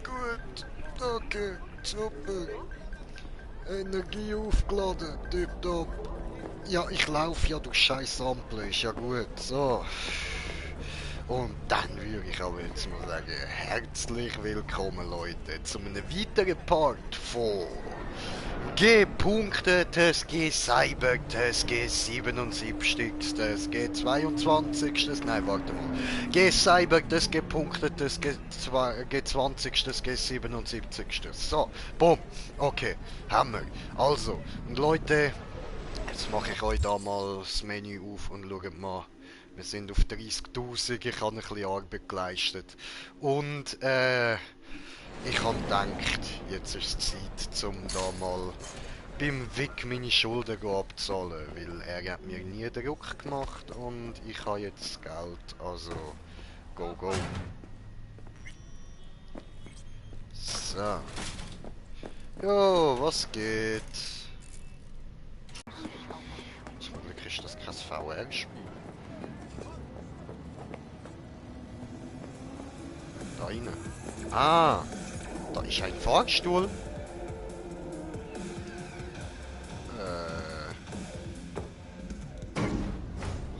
Gut, okay, super. Energie aufgeladen, tipptopp. Ja, ich laufe ja durch scheiß Ampel, ist ja gut. So. Und dann würde ich aber jetzt mal sagen, herzlich willkommen Leute zu einem weiteren Part von G-Punkte, G-Cyber, G-77, G-22, nein, warte mal. G-Cyber, G-Punkte, G-20, G-77. So, bumm, okay, haben wir. Also, und Leute, jetzt mache ich euch da mal das Menü auf und schaut mal. Wir sind auf 30.000, ich habe ein bisschen Arbeit geleistet. Und ich habe gedacht, jetzt ist es Zeit, um da mal beim Vic meine Schulden abzahlen, weil er hat mir nie Druck gemacht und ich habe jetzt das Geld, also go go. So. Jo, was geht? Zum Glück ist das kein VR-Spiel. Da rein. Ah, da ist ein Fahrstuhl.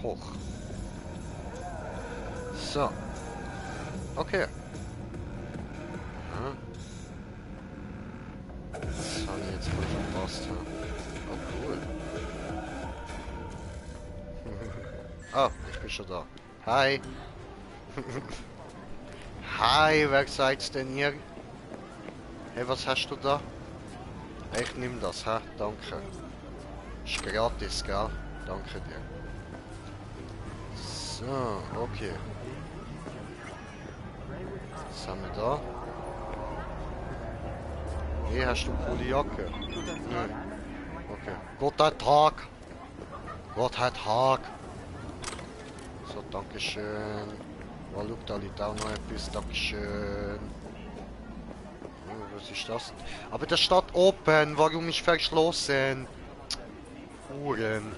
Hoch. So. Okay. Aha. Das habe ich jetzt mal verpasst. Ha? Oh, cool. Oh, ich bin schon da. Hi. Hi, wer seid's denn ihr? Hey, was hast du da? Ich nimm das, ha? Danke. Ist gratis, gell? Danke dir. So, okay. Was haben wir da? Hey, hast du eine coole Jacke? Nö. Okay. Guten Tag. Guten Tag. So, dankeschön. Oh, look, da liegt auch noch etwas. Dankeschön. Oh, was ist das? Aber das steht open. Warum ist verschlossen? Huren.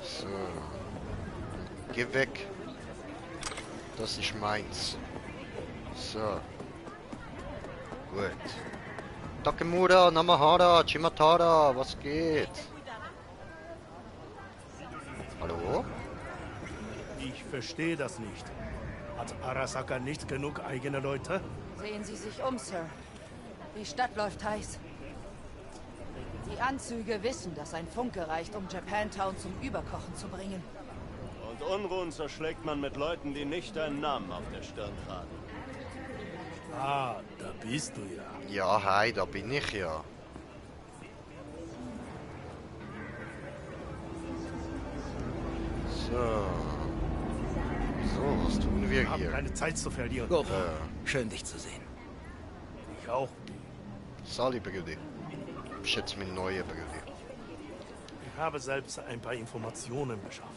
So. Geh weg. Das ist meins. So. Gut. Takemura, Namahara, Chimatara, was geht? Hallo? Ich verstehe das nicht. Hat Arasaka nicht genug eigene Leute? Sehen Sie sich um, Sir. Die Stadt läuft heiß. Die Anzüge wissen, dass ein Funke reicht, um Japantown zum Überkochen zu bringen. Und Unruhen zerschlägt man mit Leuten, die nicht deinen Namen auf der Stirn tragen. Ah, da bist du ja. Ja, hi, da bin ich ja. So. So, was tun wir Wir haben hier? keine Zeit zu verlieren. Goro, schön dich zu sehen. Ich auch. Sali, Brudi. Ich schätze mein neuer Brudi. Ich habe selbst ein paar Informationen beschafft.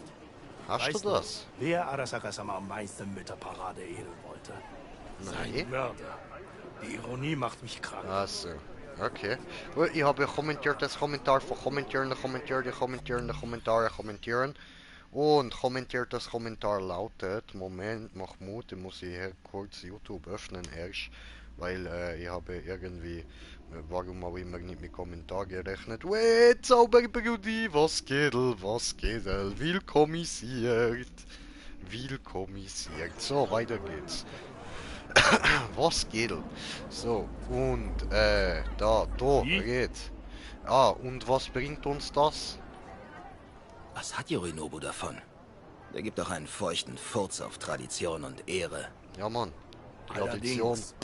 Hast Weißt du das? Wer Arasaka-sama am meisten mit der Parade ehren wollte? Nein. Sein Mörder. Die Ironie macht mich krank. Also, okay. Gut, ich habe kommentiert das Kommentar von kommentieren. Und kommentiert das Kommentar lautet, Moment, mach Mut, ich muss hier kurz YouTube öffnen erst, weil ich habe irgendwie, warum auch immer nicht mit Kommentar gerechnet. Wait, Zauberbrudi, was geht, willkommisiert. Willkommisiert. So, weiter geht's. Was geht? So, und da geht. Ah, und was bringt uns das? Was hat Yorinobu davon? Der gibt doch einen feuchten Furz auf Tradition und Ehre. Ja, Mann. Tradition. Allerdings,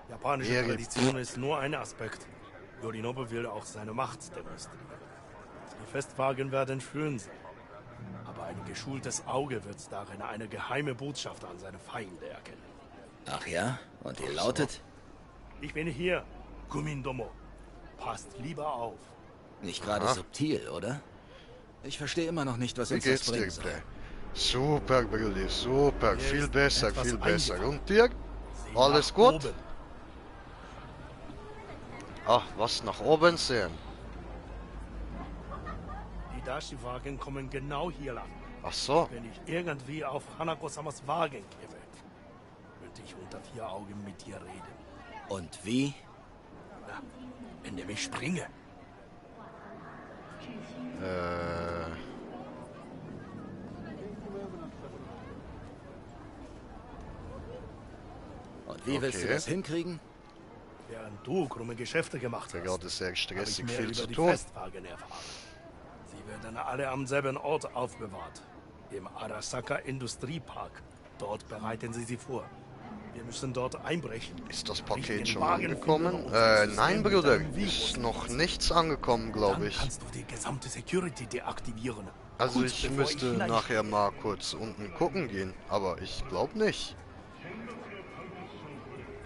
japanische Ehre. Tradition ist nur ein Aspekt. Yorinobu will auch seine Macht demonstrieren. Die Festwagen werden schön sein. Aber ein geschultes Auge wird darin eine geheime Botschaft an seine Feinde erkennen. Ach ja? Und die lautet? Ich bin hier, Kumindomo. Passt lieber auf. Nicht gerade Aha. subtil, oder? Ich verstehe immer noch nicht, was Wie uns das geht's dir, bringen soll. Bre? Super, Brudi, super. Hier Viel ist besser, etwas viel besser. eingefangen. Und dir? Sieh Alles nach gut? oben. Ach, was nach oben sehen? Die Dashi-Wagen kommen genau hier lang. Ach so. Wenn ich irgendwie auf Hanako-samas Wagen kippe, wird könnte ich unter vier Augen mit dir reden. Und wie? Na, indem ich springe. Und wie willst du Okay. das hinkriegen? Während du krumme Geschäfte gemacht Der hast, gerade sehr habe ich stressig, mehr viel über zu die tun. Festwagen erfahren. Sie werden alle am selben Ort aufbewahrt. Im Arasaka Industriepark. Dort bereiten sie vor. Wir müssen dort einbrechen. Ist das den Paket richtigen schon Wagen angekommen? finden und das System Nein, mit Bruder, einem Virus ist noch nutzen. nichts angekommen, glaube Dann ich. kannst du die gesamte Security deaktivieren. Also Kurz ich bevor müsste ich gleich- nachher mal kurz unten gucken gehen, aber ich glaube nicht.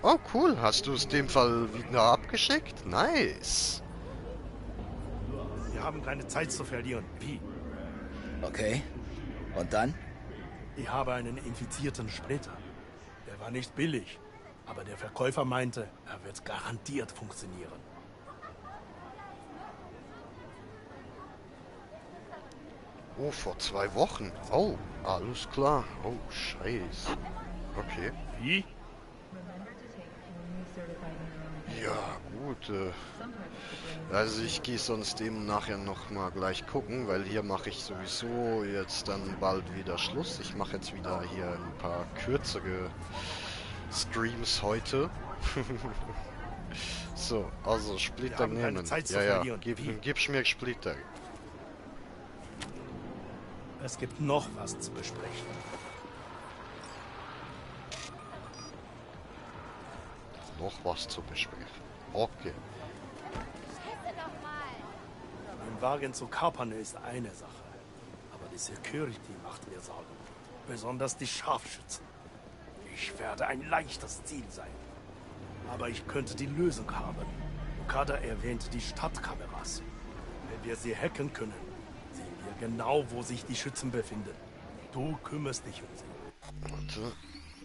Oh cool, hast du es dem Fall wieder abgeschickt? Nice. Wir haben keine Zeit zu verlieren. Wie? Okay. Und dann? Ich habe einen infizierten Splitter. Der war nicht billig, aber der Verkäufer meinte, er wird garantiert funktionieren. Oh, vor 2 Wochen. Oh, alles klar. Oh, scheiße. Okay. Wie? Ja, gut. Also ich gehe sonst eben nachher noch mal gleich gucken, weil hier mache ich sowieso jetzt dann bald wieder Schluss. Ich mache jetzt wieder hier ein paar kürzere Streams heute. So, also Splitter haben keine nehmen. Zeit zu Ja, ja, verlieren. Wie? gib's mir Splitter. Es gibt noch was zu besprechen. Noch was zu besprechen. Okay. Den Wagen zu kapern ist eine Sache, aber die Security macht mir Sorgen. Besonders die Scharfschützen. Ich werde ein leichtes Ziel sein. Aber ich könnte die Lösung haben. Okada erwähnte die Stadtkameras. Wenn wir sie hacken können, sehen wir genau, wo sich die Schützen befinden. Du kümmerst dich um sie. Warte.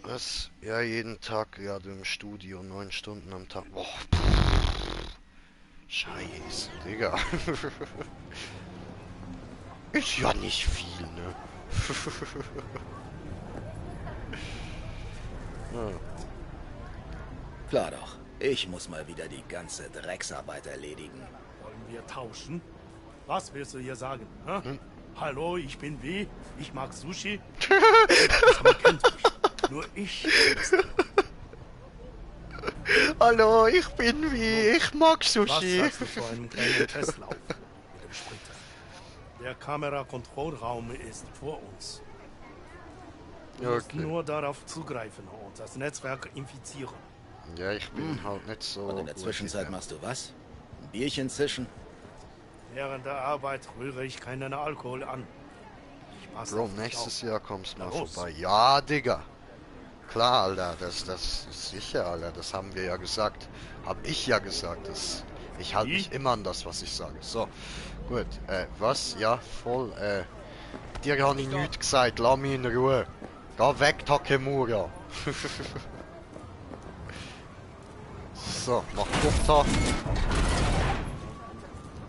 Was? Ja, jeden Tag gerade im Studio, 9 Stunden am Tag. Boah. Scheiße, Digga. Ist ja nicht viel, ne? Ja. Klar doch. Ich muss mal wieder die ganze Drecksarbeit erledigen. Wollen wir tauschen? Was willst du hier sagen? Hä? Hallo, ich bin W. Ich mag Sushi. Man kennt mich. Nur ich. Hallo, ich bin wie, ich mag Was Sushi. sagst du zu einem kleinen Testlauf mit dem Splitter? Der Kamerakontrollraum ist vor uns. Du musst Okay. nur darauf zugreifen und das Netzwerk infizieren. Ja, ich bin halt nicht so. Und in der gut Zwischenzeit wie machst du was? Ein Bierchen zischen? Während der Arbeit rühre ich keinen Alkohol an. Ich passe Bro, auf dich nächstes auf. Jahr kommst du mal Na los. vorbei. Ja, Digga. Klar, Alter, das ist sicher, Alter. Das haben wir ja gesagt. Hab ich ja gesagt. Ich halte Wie? mich immer an das, was ich sage. So, gut. Was? Ja, voll. Dir habe ich nichts gesagt. Lass mich in Ruhe. Geh weg, Takemura. So, mach Kupfer.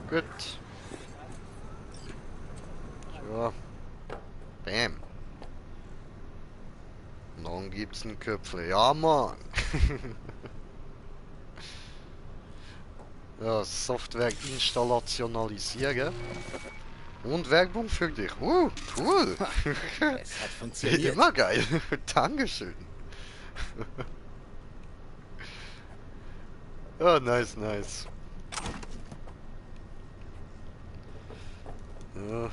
Gut. Ja. Bam. Und dann gibt's einen Köpfle. Ja, Mann. Ja, Software installationalisieren. Und Werbung für dich. Cool. Es hat funktioniert. Immer geil. Dankeschön. Oh, nice. Ja.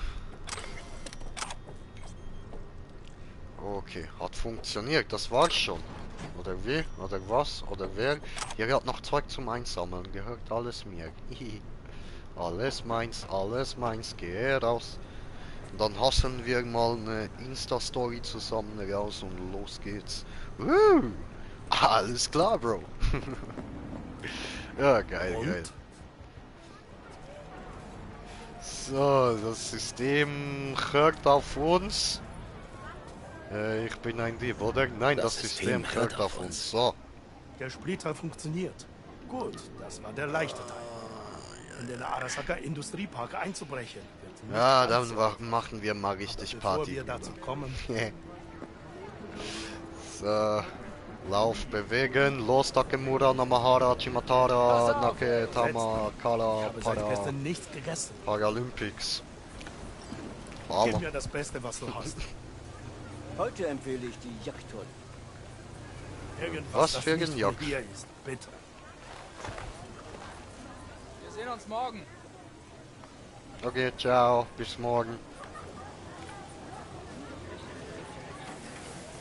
Okay, hat funktioniert, das war's schon. Oder wie? Oder was? Oder wer? Hier hat noch Zeug zum Einsammeln, gehört alles mir. Alles meins, geh raus. Und dann hassen wir mal eine Insta-Story zusammen raus und los geht's. Alles klar, Bro. Ja, geil. Und? So, das System hört auf uns. Ich bin ein Dieb, oder? Nein, das System hört auf uns. So. Der Splitter funktioniert. Gut, das war der leichte Teil. In den Arasaka Industriepark einzubrechen. Wird nicht Ja, ganz dann so. machen wir mal richtig Bevor Party. wir dazu kommen, So. Lauf, bewegen. Los, Takemura, Namahara, Chimatara, Nake, Tama, Ich Kala, habe seit Para, gestern nichts gegessen. Paralympics. Gib Aber, mir das Beste, was du hast. Heute empfehle ich die Jagdtolle. Irgendwas, Was das für nicht ein Jock? hier ist, bitte. Wir sehen uns morgen. okay, ciao, bis morgen.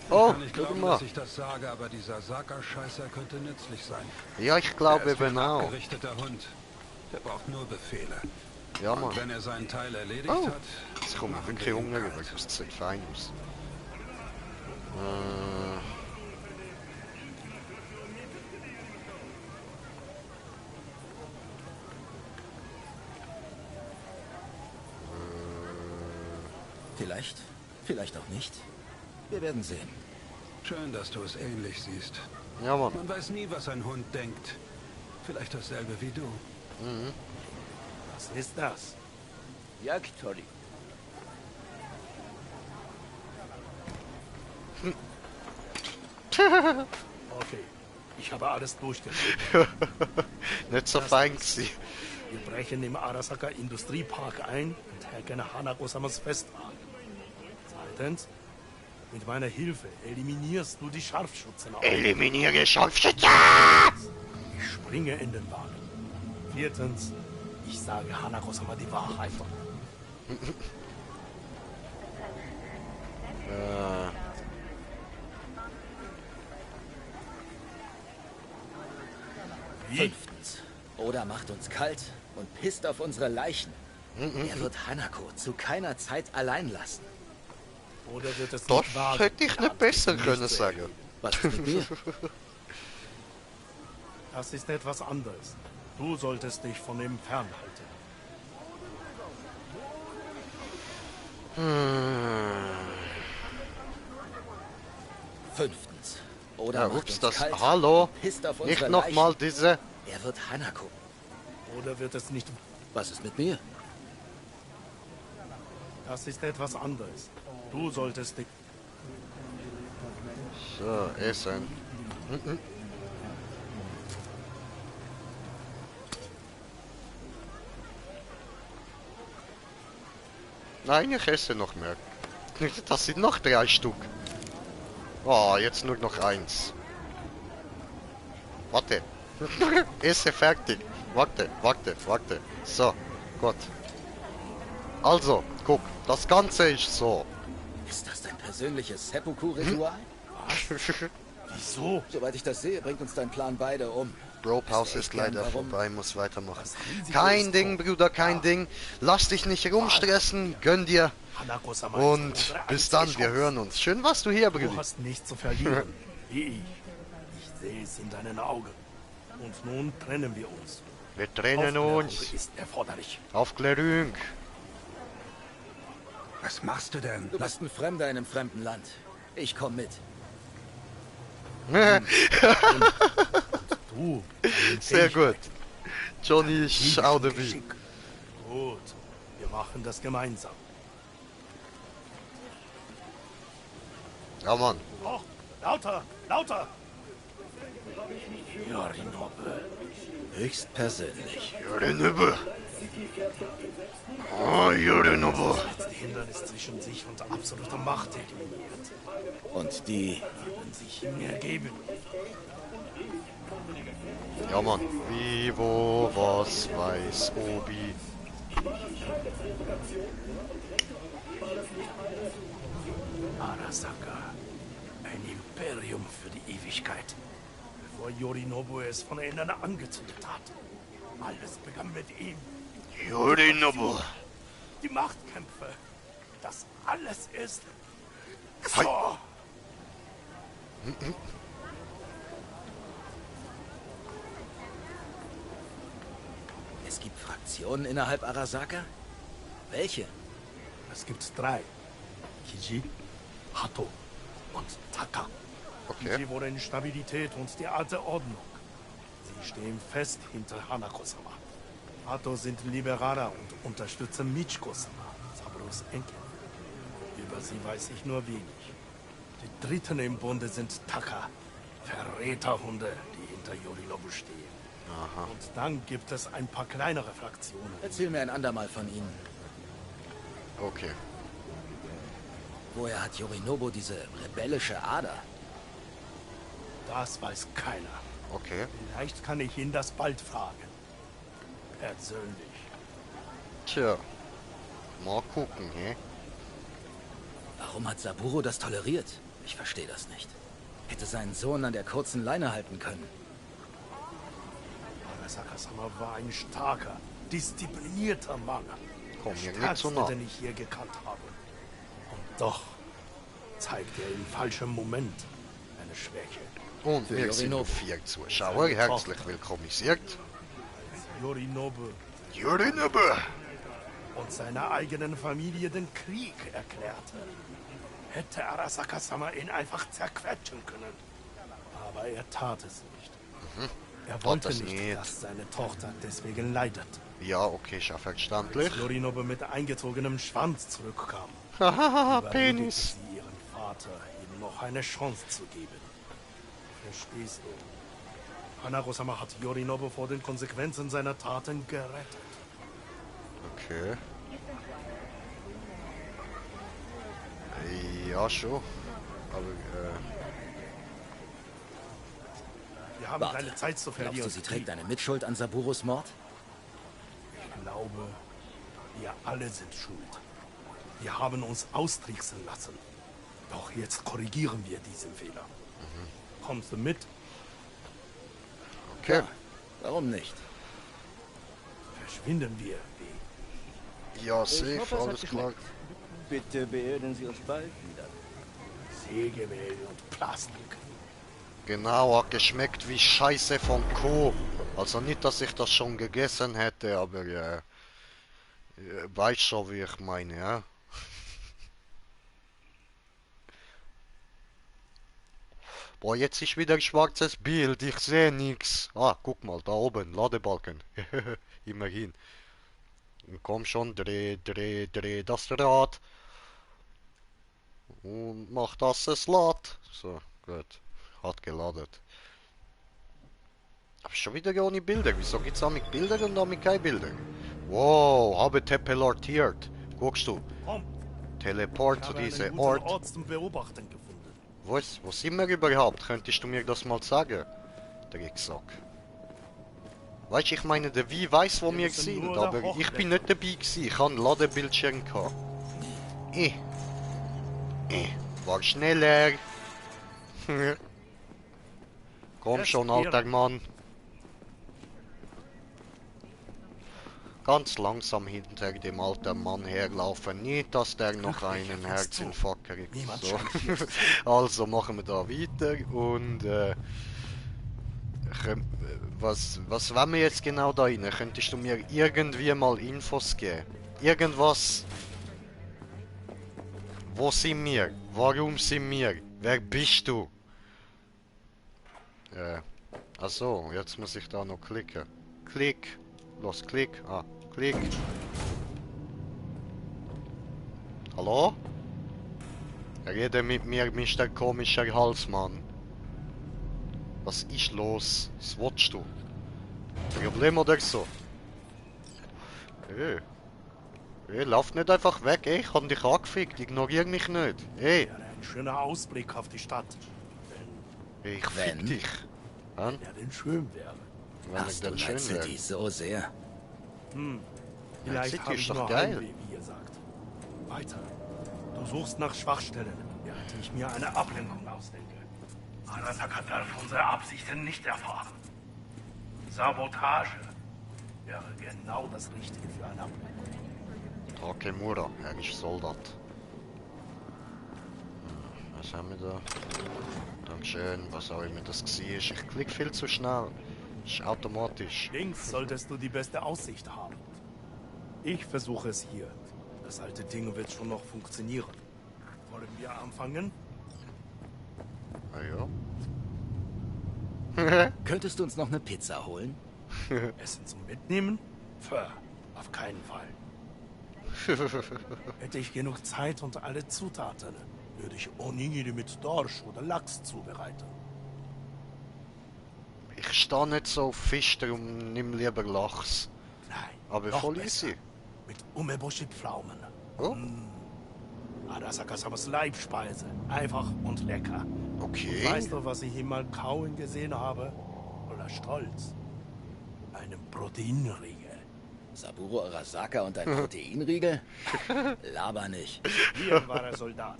Oh, Kann ich guck glauben, mal. dass ich das sage, aber dieser Saka-Scheißer könnte nützlich sein. Ja, ich Er glaube ist wie eben ein auch. abgerichteter Hund. Der braucht nur Befehle. Ja, Und Mann. wenn er seinen Teil erledigt Oh, hat, jetzt kommt machen wirklich wir ihn Hunger kalt. über. Das sieht fein aus. Vielleicht, vielleicht auch nicht. Wir werden sehen. Schön, dass du es ähnlich siehst. Ja, Mann. Man weiß nie, was ein Hund denkt. Vielleicht dasselbe wie du. Was ist das? Jagdtolle. Okay, ich habe alles durchgeführt. Nicht so fein gewesen. Wir brechen im Arasaka Industriepark ein und hacken Hanako-samas Festwagen. Zweitens, mit meiner Hilfe eliminierst du die Scharfschützen auf. Eliminiere Scharfschütze! Ich springe in den Wagen. Viertens, ich sage Hanako-sama die Wahrheit. Wie? Fünftens. Oda macht uns kalt und pisst auf unsere Leichen. Er wird Hanako zu keiner Zeit allein lassen. Oder wird es Das nicht wahr? hätte ich nicht besser können sagen. Was ist mit mir? Das ist etwas anderes. Du solltest dich von ihm fernhalten. Fünftens. Oda Ja, macht ups, uns das... kalt Hallo? und pisst auf Nicht unsere nochmal Leichen. diese... Er wird Hanako. Oder wird es nicht... Was ist mit mir? Das ist etwas anderes. Du solltest dich... So, essen. Nein, ich esse noch mehr. Das sind noch 3 Stück. Oh, jetzt nur noch 1. Warte. Esse fertig. Warte. So, gut. Also, guck, das Ganze ist so. Ist das dein persönliches Seppuku-Ritual? Wieso? Soweit ich das sehe, bringt uns dein Plan beide um. Bro, Pause echt ist gern, leider warum? vorbei, muss weitermachen. Das Risiko Kein ist Ding, hoch. Bruder, kein Ding. Lass dich nicht rumstressen, gönn dir. Hanako-sama ist Und unsere bis einzige dann, wir Chance. hören uns. Schön warst du hier, Du Bruder. hast nichts zu verlieren, wie ich. Ich sehe es in deinen Augen. Und nun trennen wir uns. Wir trennen Aufklärung uns. ist erforderlich. Aufklärung. Was machst du denn? Du bist ein Fremder in einem fremden Land. Ich komm mit. Du. Sehr gut. Johnny, schau dir wie. Geschick. Gut. Wir machen das gemeinsam. Ja, Mann. Oh, lauter, lauter! Yorinobu. Höchstpersönlich. Yorinobu. Oh, Yorinobu. Letzte Hindernis zwischen sich und absoluter Macht eliminiert. Und die... Und sich ihm ergeben. Ja, Mann. Wie, wo, was, weiß, Obi. Arasaka. Ein Imperium für die Ewigkeit. Bevor Yorinobu es von innen angezündet hat. Alles begann mit ihm. Yorinobu. Die Machtkämpfe. Das alles ist... Hi. So. Es gibt Fraktionen innerhalb Arasaka? Welche? Es gibt 3. Kiji, Hato und Taka. Okay. Sie wollen Stabilität und die alte Ordnung. Sie stehen fest hinter Hanako-sama. Hato sind Liberaler und unterstützen Michiko-sama, Saburos Enkel. Über sie weiß ich nur wenig. Die Dritten im Bunde sind Taka, Verräterhunde, die hinter Yorinobu stehen. Aha. Und dann gibt es ein paar kleinere Fraktionen. Erzähl mir ein andermal von ihnen. Okay. Woher hat Yorinobu diese rebellische Ader? Das weiß keiner. Okay. Vielleicht kann ich ihn das bald fragen. Persönlich. Tja. Mal gucken, hä? Warum hat Saburo das toleriert? Ich verstehe das nicht. Hätte seinen Sohn an der kurzen Leine halten können. Arasaka-sama war ein starker, disziplinierter Mann. Komm mir Der nicht so stärkste, nah. den ich je gekannt habe. Und doch zeigt er im falschen Moment eine Schwäche. Und Für wir sind Yorinobu. 4 Zuschauer. Herzlich willkommisiert. Yorinobu Yorinobu! und seiner eigenen Familie den Krieg erklärte, hätte Arasaka-sama ihn einfach zerquetschen können. Aber er tat es nicht. Er wollte das nicht, nicht. dass seine Tochter deswegen leidet. Ja, okay, ist ja verständlich. Als Yorinobu mit eingezogenem Schwanz zurückkam, Hahaha, überredete Penis. sie ihren Vater, ihm noch eine Chance zu geben. Verstehst du? Hanako-sama hat Yorinobu vor den Konsequenzen seiner Taten gerettet. Okay. Ja, schon. Aber, Wir haben Warte, keine Zeit zu glaubst verlieren. du, sie trägt eine Mitschuld an Saburos Mord? Ich glaube, wir alle sind schuld. Wir haben uns austricksen lassen. Doch jetzt korrigieren wir diesen Fehler. Kommst du mit? okay. Warum nicht? Verschwinden wir. Ja, Ich safe, hoffe, es hat alles klar. geschmeckt. Bitte beerden Sie uns bald wieder. Sägemehl und Plastik. Genau, hat geschmeckt wie Scheiße von Kuh. Also nicht, dass ich das schon gegessen hätte, aber weiß schon, wie ich meine, ja. Boah, jetzt ist wieder ein schwarzes Bild, ich sehe nichts. Ah, guck mal, da oben, Ladebalken. Immerhin. Komm schon, dreh das Rad. Und mach, dass es lädt. So, gut. Hat geladen. Aber schon wieder ohne Bilder. Wieso gibt's auch mit Bilder und auch mit keine Bilder? Wow, habe teleportiert. Guckst du? Komm, Teleport ich zu habe einen diesem guten Ort. Ort zum Beobachten gefunden. Wo sind wir überhaupt? Könntest du mir das mal sagen? Drecksack. Weißt du, ich meine, der Wie weiß, wo wir müssen sind, nur aber da ich bin nicht dabei gewesen. Ich habe einen Ladebildschirm gehabt. War schneller. Komm Jetzt schon, hier. alter Mann. Ganz langsam hinter dem alten Mann herlaufen. Nicht, dass der noch einen Herzinfarkt kriegt. Niemand So. schaut hier. Also machen wir da weiter und was wollen wir jetzt genau da rein? Könntest du mir irgendwie mal Infos geben? Irgendwas? Wo sind wir? Warum sind wir? Wer bist du? Achso, jetzt muss ich da noch klicken. Klick. Los, klick. Ah, klick. Hallo? Rede mit mir, Mr. Komischer Halsmann. Was ist los? Was willst du? Problem oder so? Lauf nicht einfach weg, ey. Ich hab dich angefickt. Ignorier mich nicht. Ey, Wäre ein schöner Ausblick auf die Stadt, ich fick Wenn? dich. wenn er denn schön wäre. Wenn ich Hast du denn schön Night wäre. City so sehr? Vielleicht City habe ist ich doch nur geil. Heimweh, wie ihr sagt. Weiter. Du suchst nach Schwachstellen, während ich mir eine Ablenkung ausdenke. Arasaka darf unsere Absichten nicht erfahren. Sabotage wäre genau das Richtige für eine Ablenkung. Takemura, er ist Soldat. Was haben wir da? Dankeschön, was auch immer das war. Ich klicke viel zu schnell. Ist automatisch. Links solltest du die beste Aussicht haben. Ich versuche es hier. Das alte Ding wird schon noch funktionieren. Wollen wir anfangen? Ah ja. Könntest du uns noch eine Pizza holen? Essen zum Mitnehmen? Auf keinen Fall. Hätte ich genug Zeit und alle Zutaten, würde ich Onigiri mit Dorsch oder Lachs zubereiten. stehe nicht so auf Fisch, darum nimm lieber Lachs. Nein, Aber noch voll besser. easy. Mit Umeboshi-Pflaumen. Oh, Arasakas Leibspeise. Einfach und lecker. okay. Weißt du, was ich ihn mal kauen gesehen habe? Voller Stolz. Einen Proteinriegel. Saburo Arasaka und ein Proteinriegel? Laber nicht. Hier war er Soldat.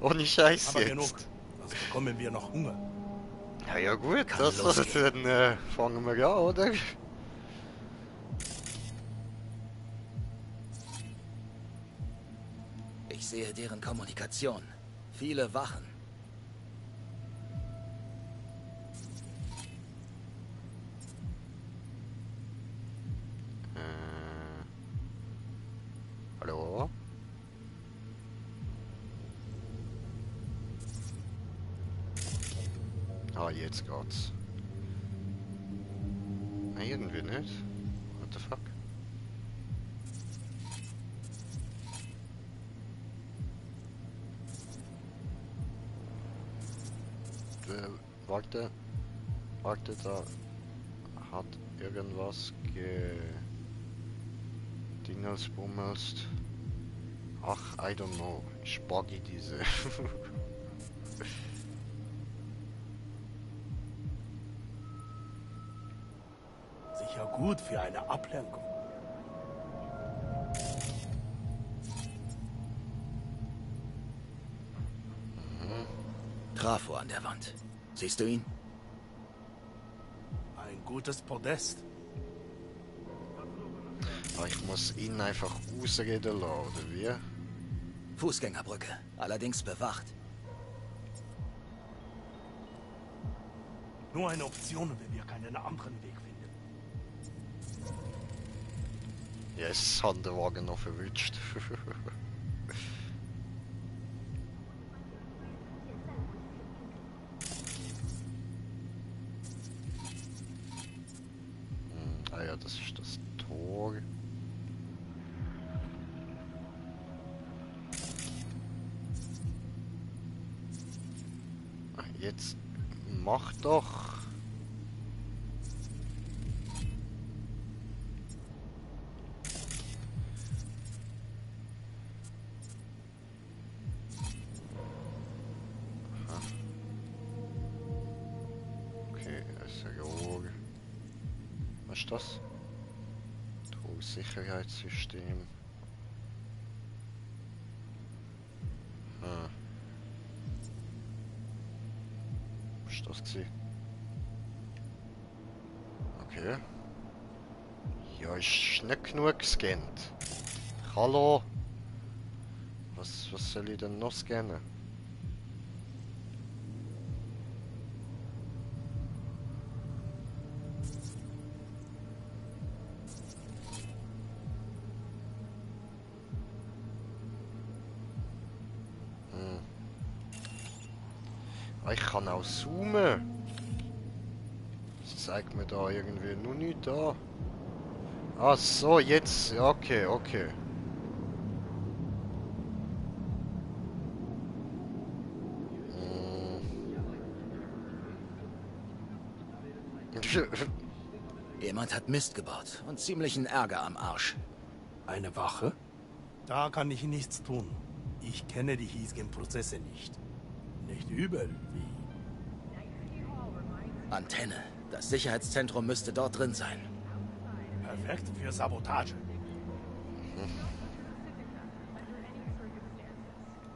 Ohne Scheiß Aber jetzt. genug. Sonst bekommen wir noch Hunger. Ja gut, Kann dann losgehen. fangen wir an, oder? Ich sehe deren Kommunikation. Viele Wachen. Hallo? Ah, jetzt geht's. Nein, irgendwie nicht. What the fuck? Warte. Warte, da hat irgendwas Dingelsbummelst. Ach, I don't know. Ich buggy diese. Sicher gut für eine Ablenkung. Trafo an der Wand. Siehst du ihn? Ein gutes Podest. Aber ich muss ihn einfach ausreden lassen, oder wie? Fußgängerbrücke, allerdings bewacht. Nur eine Option, wenn wir keinen anderen Weg finden. Yes, hat der Wagen noch verwünscht. Ah ja, das ist das Tor. Jetzt mach doch. Aha. Okay, ist ja geholt. Was ist das? Sicherheitssystem. Was ist das gewesen? Okay. Ja, ist nicht genug gescannt. Hallo? Was soll ich denn noch scannen? Ich kann auch zoomen. Das zeigt mir da irgendwie nur nicht da. Ach so, jetzt. Ja, okay, okay. Jemand hat Mist gebaut und ziemlichen Ärger am Arsch. Eine Wache? Da kann ich nichts tun. Ich kenne die hiesigen Prozesse nicht. Nicht übel, wie... Antenne. Das Sicherheitszentrum müsste dort drin sein. Perfekt für Sabotage.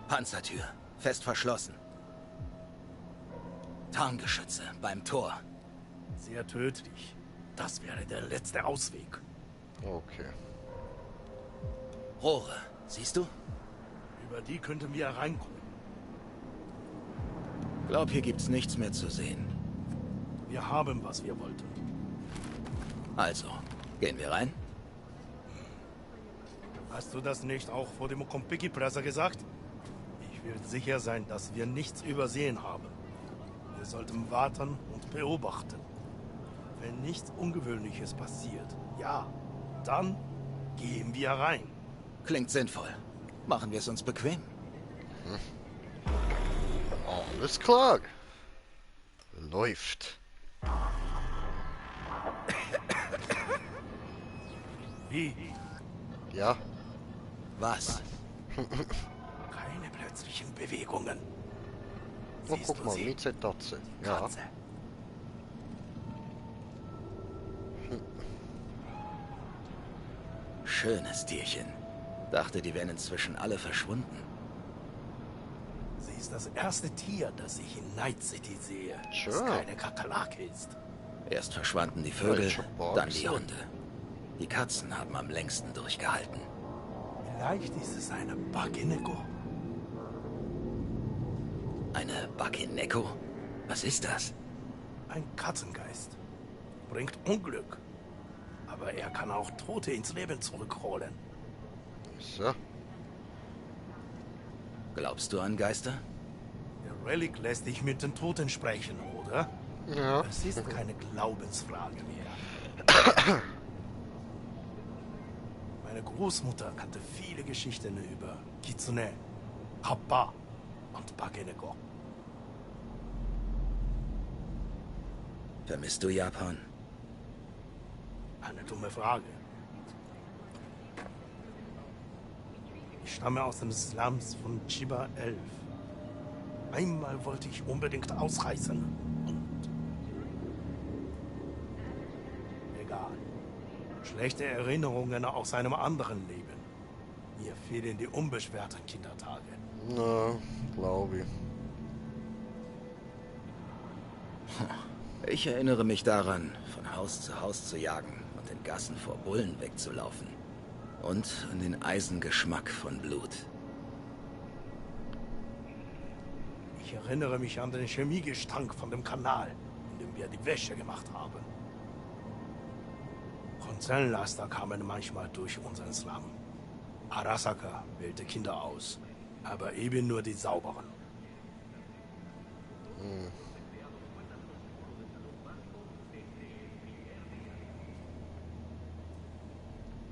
Panzertür. Fest verschlossen. Tarngeschütze beim Tor. Sehr tödlich. Das wäre der letzte Ausweg. Okay. Rohre. Siehst du? Über die könnten wir reinkommen. Glaub, hier gibt's nichts mehr zu sehen. Wir haben, was wir wollten. Also, gehen wir rein? Hast du das nicht auch vor dem Kompiki-Presser gesagt? Ich will sicher sein, dass wir nichts übersehen haben. Wir sollten warten und beobachten. Wenn nichts Ungewöhnliches passiert, ja, dann gehen wir rein. Klingt sinnvoll. Machen wir es uns bequem. Alles klar. Läuft. Wie? Ja. Was? Keine plötzlichen Bewegungen. Oh, Siehst guck du mal, sie? Mieze-Tatze. Ja. Katze. Schönes Tierchen. Dachte, die wären inzwischen alle verschwunden. Sie ist das erste Tier, das ich in Night City sehe, Sure. das keine Kakerlake ist. Erst verschwanden die Vögel, Ja, ich hab Bock dann die gesehen. Hunde. Die Katzen haben am längsten durchgehalten. Vielleicht ist es eine Bagineko. Eine Bakineko? Was ist das? Ein Katzengeist. Bringt Unglück. Aber er kann auch Tote ins Leben zurückholen. So. Glaubst du an Geister? Der Relic lässt dich mit den Toten sprechen, oder? Ja. Es ist keine Glaubensfrage mehr. Meine Großmutter kannte viele Geschichten über Kitsune, Kappa und Bageneko. Vermisst du Japan? Eine dumme Frage. Ich stamme aus den Slums von Chiba 11. Einmal wollte ich unbedingt ausreißen. Und... egal. Schlechte Erinnerungen aus einem anderen Leben. Mir fehlen die unbeschwerten Kindertage. Na, glaube ich. Ich erinnere mich daran, von Haus zu jagen und den Gassen vor Bullen wegzulaufen. Und an den Eisengeschmack von Blut. Ich erinnere mich an den Chemiegestank von dem Kanal, in dem wir die Wäsche gemacht haben. Konzernlaster kamen manchmal durch unseren Slum. Arasaka wählte Kinder aus, aber eben nur die sauberen.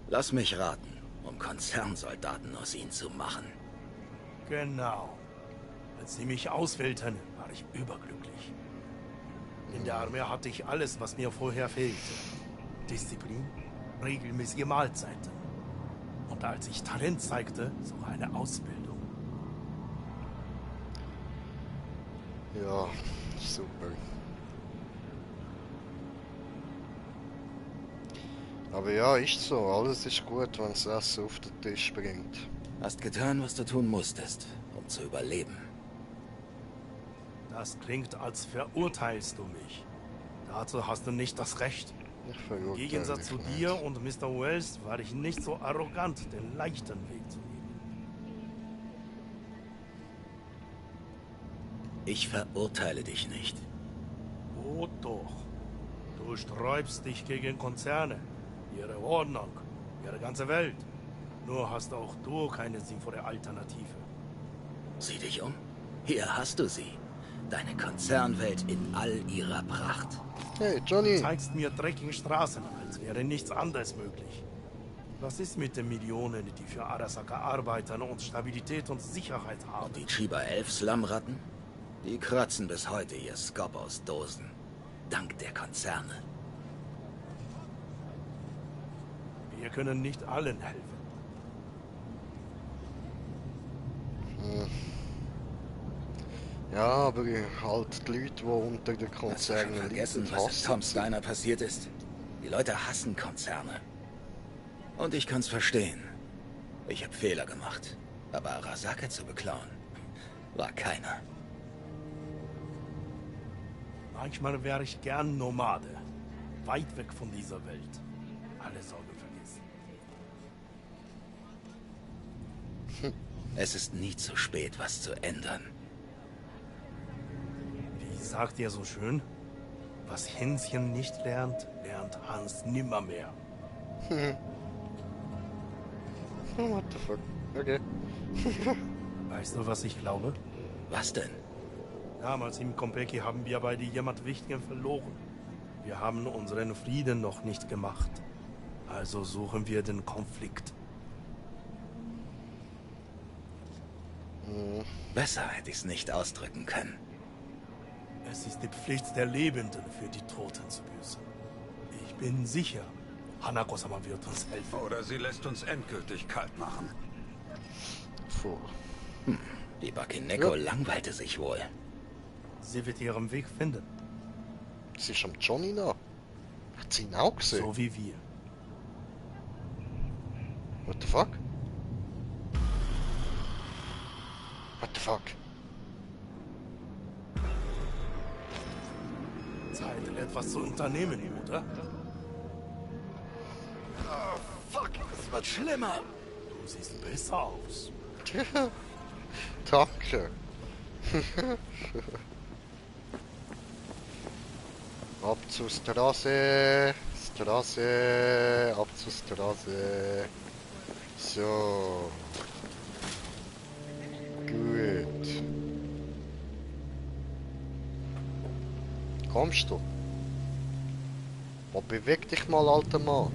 Lass mich raten, um Konzernsoldaten aus ihnen zu machen. Genau. Als sie mich auswählten, war ich überglücklich. In der Armee hatte ich alles, was mir vorher fehlte. Disziplin, regelmäßige Mahlzeiten. Und als ich Talent zeigte, sogar eine Ausbildung. Ja, super. Aber ja, ist so. Alles ist gut, wenn das Essen auf den Tisch bringt. Hast getan, was du tun musstest, um zu überleben. Das klingt, als verurteilst du mich. Dazu hast du nicht das Recht. Ich Im verurteile Gegensatz zu dich nicht. dir und Mr. Wells war ich nicht so arrogant, den leichten Weg zu nehmen. Ich verurteile dich nicht. Oh doch. Du sträubst dich gegen Konzerne, ihre Ordnung, ihre ganze Welt. Nur hast auch du keine sinnvolle Alternative. Sieh dich um. Hier hast du sie. Deine Konzernwelt in all ihrer Pracht. Hey, Du Johnny. zeigst mir dreckige Straßen, als wäre nichts anderes möglich. Was ist mit den Millionen, die für Arasaka arbeiten und Stabilität und Sicherheit haben? Die Chiba 11 Slumratten? Die kratzen bis heute ihr Skop aus Dosen. Dank der Konzerne. Wir können nicht allen helfen. Ja, aber halt die Leute, die unter den Hast du schon Konzernen vergessen, leiden, was in hassen Tom sie. Steiner passiert ist? Die Leute hassen Konzerne. Und ich kann's verstehen. Ich habe Fehler gemacht. Aber Arasaka zu beklauen, war keiner. Manchmal wäre ich gern Nomade. Weit weg von dieser Welt. Alle Sorgen vergessen. Es ist nie zu spät, was zu ändern. Wie sagt ihr so schön? Was Hänschen nicht lernt, lernt Hans nimmermehr. Oh, what the fuck? Okay. Weißt du, was ich glaube? Was denn? Damals im Konpeki haben wir beide jemand Wichtigen verloren. Wir haben unseren Frieden noch nicht gemacht. Also suchen wir den Konflikt. Besser hätte ich's nicht ausdrücken können. Es ist die Pflicht der Lebenden, für die Toten zu büßen. Ich bin sicher, Hanako-sama wird uns helfen. Oder sie lässt uns endgültig kalt machen. Puh. Die Bakeneko Ja. langweilte sich wohl. Sie wird ihren Weg finden, Sie ist am Johnny nah. Hat sie ihn auch gesehen? so wie wir. What the fuck? What the fuck? Zeit, etwas zu unternehmen, oder? Fuck, es wird schlimmer. Du siehst besser aus. Danke. Ab zur Straße. Straße. Ab zur Straße. So. Gut. Kommst du? Oh, beweg dich mal, alter Mann.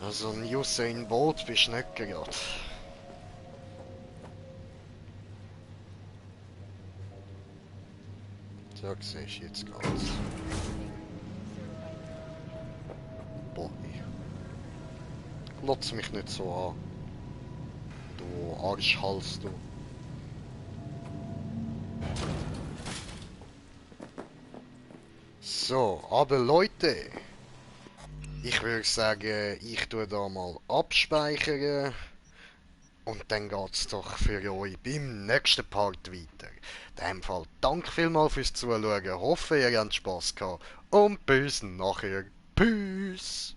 Also ein Usain Bolt bist du nicht gerade. So sehe ich jetzt ganz. Boah. Glotz mich nicht so an. Du Arschhals, du. So, aber Leute. Ich würde sagen, ich tue da mal abspeichern. Und dann geht's doch für euch beim nächsten Part weiter. In dem Fall danke vielmals fürs Zuschauen. Hoffe, ihr habt Spass gehabt. Und bis nachher. Tschüss.